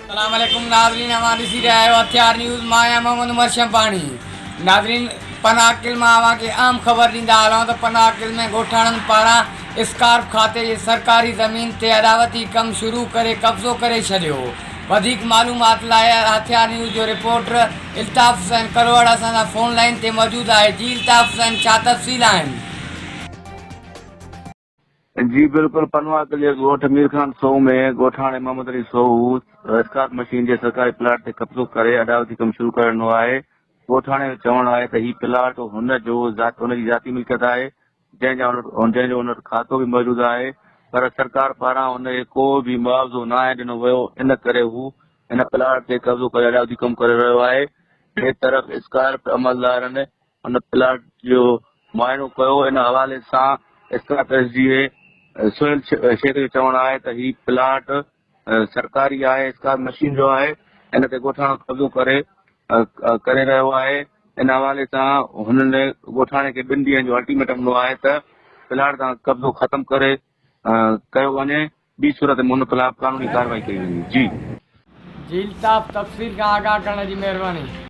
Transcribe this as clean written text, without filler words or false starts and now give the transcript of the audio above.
السلام عليڪم ناظرين اوهان ڏسي رهيا آهيو هٿيار نيوز مان آهيان محمد عمر شنباڻي ناظرين پناهه مان اوهان کي اهم خبر ڏيندا هلون ته پناهه ۾ ڳوٺاڻن پاران اسڪارپ کاتي جي سرڪاري زمين تي اڏاوتي ڪم شروع ڪري قبضو ڪري ڇڏيو وڌيڪ معلومات لاء هٿيار نيوز جو رپورٽر الطاف حسين ڪروڙ اسان سان فون لائين تي موجود آهي جي الطاف حسين ڇا تفصيل آهن. جي بلڪل پنوعاقل جي ڳوٺ مير خان سوهو ۾ ڳوٺاڻي محمد علي سوهو اسڪارپ مشين جي سرڪاري پلاٽ تي قبضو ڪري اڏاوتي ڪم شروع ڪري ڏنو آهي ڳوٺاڻي جو چوڻ آهي ته هي پلاٽ هن جو هن جي ذاتي ملڪيت آهي جنهن جا جنهن جو هن وٽ کاتو به موجود آهي پر سرڪار پاران هن کي ڪو به معاوضو ناهي ڏنو ويو ان ڪري هو هن پلاٽ تي قبضو ڪري اڏاوتي ڪم ڪري رهيو آهي ٻئي طرف اسڪارپ عملدارن ان پلاٽ جو معائنو ڪيو، ان حوالي سان اسڪاٽ ايس ڊي اي سهيل شيخ جو چوڻ آهي ته هي پلاٽ سرڪاري آهي، اسڪاٽ مشين جو آهي، ان تي ڳوٺاڻو قبضو ڪري ڪري رهيو آهي، ان حوالي سان هنن ڳوٺاڻي کي ٻن ڏينهن جو الٽيميٽم ڏنو آهي ته پلاٽ تان قبضو ختم ڪري ڪيو وڃي، ٻي صورت ۾ هن خلاف قانوني ڪارروائي ڪئي ويندي. جي. جي الطاف تفصيل کان آگاهه ڪرڻ جي مهرباني.